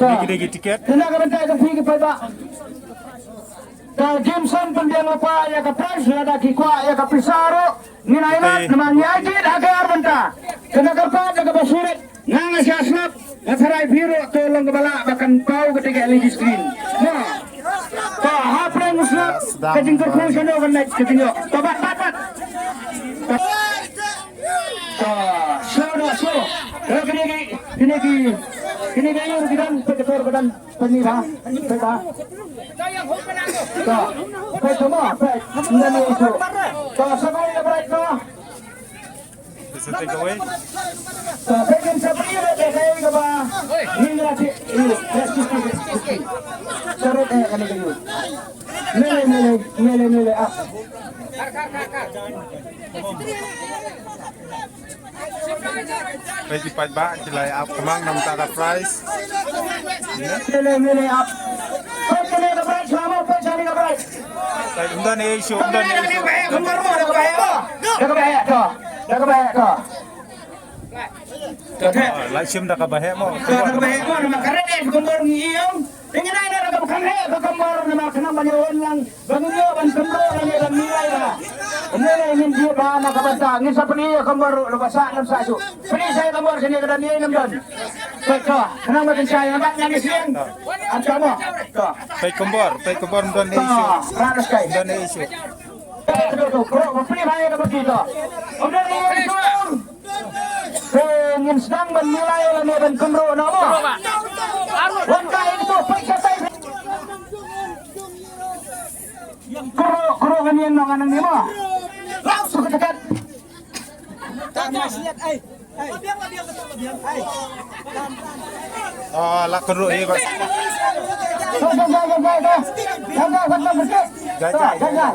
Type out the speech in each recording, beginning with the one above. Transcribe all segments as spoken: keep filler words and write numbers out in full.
Degi degi tiket. Te na ka bynta jong phi ki paidbah. Ka Jimson pynbiang lypa ïa ka prize, lada ki kwah ïa ka pisa ruh ngin ai lad, namar ngi ai jied ha ka ar bynta. Te na ka bynta da kaba shu rit nga nga sha slap, nga tharai phi ruh to long kaba lah ba kan paw kata ka L E D screen. Mo. To hapdeng u slap ka jingkyrkhu shano kan leit ka jingïoh. To bat bat bat. To slow doh slow. Kine ki kine ki kine ki ïoh ki dang pynjah kor ka dang. Pynni ba, pynni ba. To, pynni to mo, pynni. Nda ni isu. To, sa kali ka bright to. Is it take away? To, pynni sa pynni ba, pynni ba. Ni la ti, ni, let's just do this. Sarut eh, kani kayu. Mele, mele, mele, mele, ah. Peit ki paidbah ki la ïa ap kmang na ka bynta ka prize. Mele mele ap. Peit kane ka prize, selamat peit kane ka prize. Peit, ym don issue, ym don issue. Da kaba heh to. Da kaba heh to. Oh, la shim da kaba heh mo. Da kaba heh mo, namar ka red eh ka kombor ngi ïoh. Te ngi nai da kaba kane ka kombor namar kane ban ïoh wan lang. Ban ïoh ban kynroh lane ban milai ba. Ine ne ngin jied ba na ka bynta ngin sa pyni ïa ka kombor ruh lada sah ngam sah shuh. Pyni sa ïa ka kombor shane ka dang ïa ngam don. Peit to, khnang ba kin shai ngam bat ngam ïa sliang. Ap ka mo. To. Peit kombor, peit kombor ym don issue. To, rah da skai. Ym don issue. To, to, to, to, pyni ba ïa ka bynta to. Ym don issue. Te ngin sdang ban milai lane ban kynroh noh mo. Wan ka ïa kito peit shatai. Kynroh, kynroh ngan ïeng noh ngan nang ïeng mo. Law suk ka jaket. Ah, la kynroh hi ba. Jai jai. Jai jai.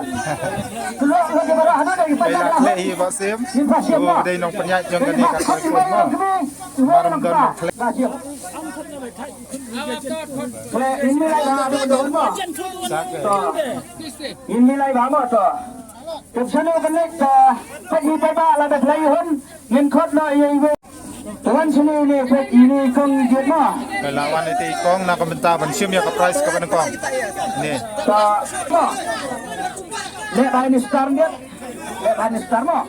Kynroh ngan ïeng noh ngan nang ïeng mo. Khleh hi ba Sim. Sim ba Sim mo. Dei nongpynïaid jong kane ka khleh mo. Mar ym don khleh. Khleh, ngin milai ba haduh don mo. Ngin milai ba mo to. Te shano ka next, peit hi paidbah lada phi la ïoh hun ngin khot noh ïa iwei. Te wan shane ne peit ine i kong jied mo. Peit la wan ite i kong na ka bynta ban shim ïa ka prize kaba nyngkong. Ne. To mo. Leh ba ine star jied. Leh ba ine star mo.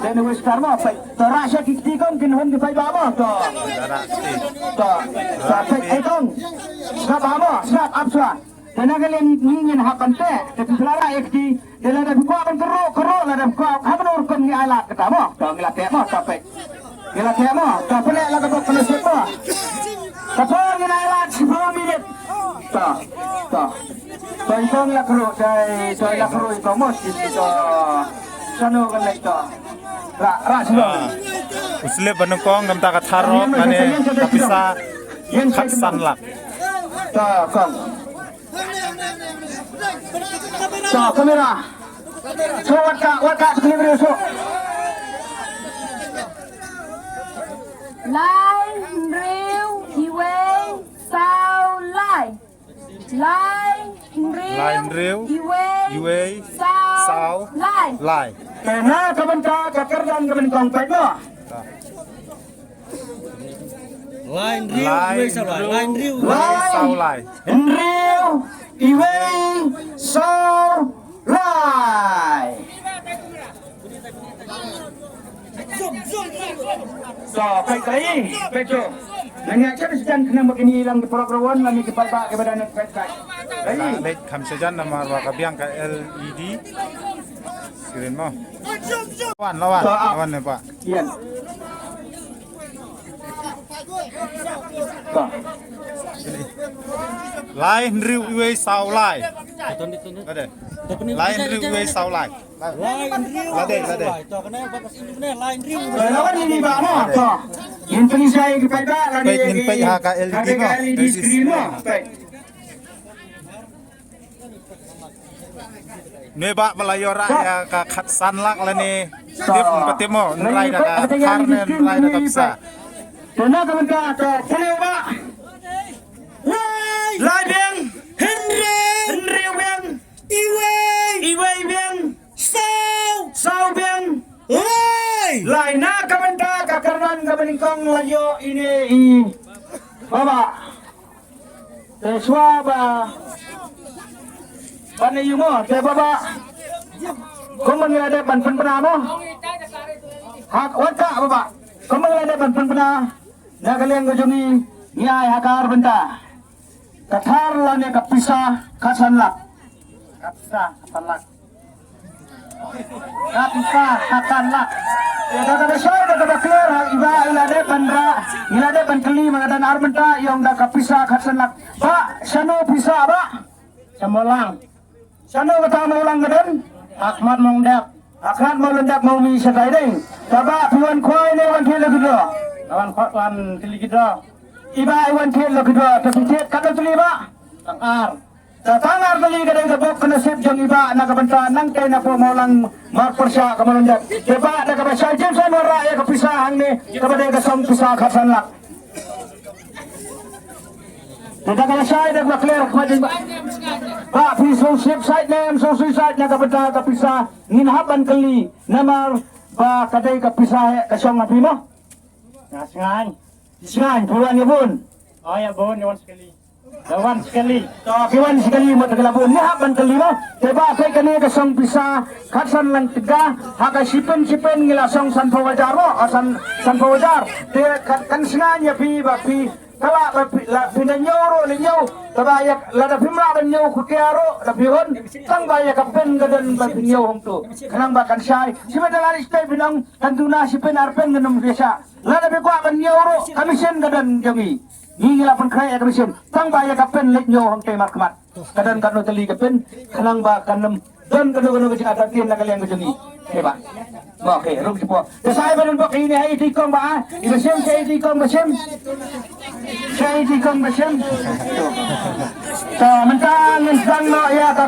Leh ine star mo peit. To rah sha ki kti kong kin hun ki paidbah mo to. Rah sha kti. To. Sa peit ei kong. Sngap ba mo, sngap ap shuwa. Te na ka liang ngi ngin hap ban teh, te phi la rah ïa kti, te lada phi kwah ban kynroh, kynroh, lada phi kwah ha kano rukom ngi ai lad kata mo, to ngi la teh mo, to peit. Ngi la teh mo, to pynleh la ka bok pynleh mo. Ka por ngin ai lad shiphew minit. To, to. To ito ngi la kynroh, to ito ngi la kynroh ito mo, to. Shano kan leh to. Rah, rah shano. Ah. U slip ba nyngkong, namar ka thar rok, lane ka pisa khatsan lak. To, kong. Sa kamera. Sa wat ka, wat ka, sa kamera, sa. Lai, hynriew, iwei, saw, lai. Lai, hynriew, Lai, hynriew, iwei, iwei, saw, saw, lai. Lai. Te na ka bynta ka kyrdan kaba nyngkong peit mo. Lai hynriew, lai, iwei, saw, lai. Lai hynriew, iwei, saw, lai. Lai hynriew, iwei, saw, lai. To, peit lai, peit to. Nang ïa chem sitan khnang ba kin ïalang ki program wan lane ki paidbah kiba dang peit kai. Lai. Leit kham sitan namar ba ka biang ka L E D screen mo. Wan, lawan, lawan ne pa. Ïa. Lai hynriew iwei saw lai. Lade. Lai hynriew iwei saw lai. Lai hynriew. Lade, lade. Lai hynriew. Lawan ini ba mo. Ngin pynshai ki paidbah lade. Peit, ngin peit ha ka L E D mo. L E D screen mo. Peit. Ne ba ba la ïoh rah ïa ka khatsan lak lane tip, tip mo, rai da ka thar ne rai da ka pisa. Te na ka bynta ka pynleh ba. Lai. Lai biang. Hynriew. Hynriew biang. Iwei. Iwei biang. Saw. Saw biang. Lai. Lai na ka bynta ka kyrdan kaba nyngkong la ïoh ine i. Baba. Te shuwa ba ban ïa mo te baba. Kumba ngi la dep ban pynbna mo. Ha wat ka baba. Kumba ngi la dep ban pynbna. Na ka liang ka jong ngi ngi ai ha ka ar bynta. Ka thar lane ka pisa khatsan lak. Ka pisa khatsan lak. Ka pisa khatsan lak. Ïa da kaba shai da kaba clear ha iba i la dep ban rah i la dep ban kylli ma ka don ar bynta ïong da ka pisa khatsan lak. Ba shano pisa ba? Sha Mawlang. Shano kata Mawlang ka don? Ha khmat Mawlong Dep. Ha khmat Mawlong Dep Mawmi shatai dei. Kaba phi wan khwai ne wan thied lucky draw? Wan khwai wan thied lucky draw. Iba i wan thied lucky draw te phi thied katno tylli ba? Tang ar. Te tang ar tylli ka dei ka bok ka nasib jong iba na ka bynta nangtei na pdeng Mawlang mar pyrshah ka Mawlong Dep. Te ba da kaba shai Jameson wan rah ïa ka pisa hangne kaba dei ka song pisa khatsan lak. Te da kaba shai da kaba clear ka jing ba. Ba phi sngewsih sait ne em sngewsih sait na ka bynta ka pisa ngin hap ban kylli namar ba ka dei ka pisa heh ka shong ha phi mo. Nga sngain. Sngain phi wan ïa bun. Oh ïa bun ïa wan sekali. Ïa wan sekali. To ki wan sekali mo te ka la bun ngi hap ban kylli mo. Te ba phi kane ka song pisa khatsan lang tga ha ka shipin shipin ngi la song sanphew hajar mo. Ah, san sanphew hajar. Te kan, kan sngain ïa phi ba phi ka la ba phi la phi na ñiew ruh la ñiew. Te ba ïa lada phim lah ban ñiew khutia ruh da phi hun. Tang ba ïa ka pin ka don ba phi ñiew hangto. Khnang ba kan shai. Shipin da la ri stai phi nang kan duna shipin ar pin kan ym biasa. Lada phi kwah ban ñiew ruh ka machine ka don jong ngi. Ngi ngi la pynkhreh ïa ka machine tang ba ïa ka pin leit ñiew hangtei markhmat. Ka don katno tylli ka pin khnang ba kan ym don kano kano ka jingatangkien na ka liang ka jong ngi. Te ba. Ba okay, rung shuwa. Te sa ai ba don bok ine ha iti kong ba a. Iba shim sa iti kong ba shim. Sa iti kong ba shim. To mynta ngin sdang noh ïa ka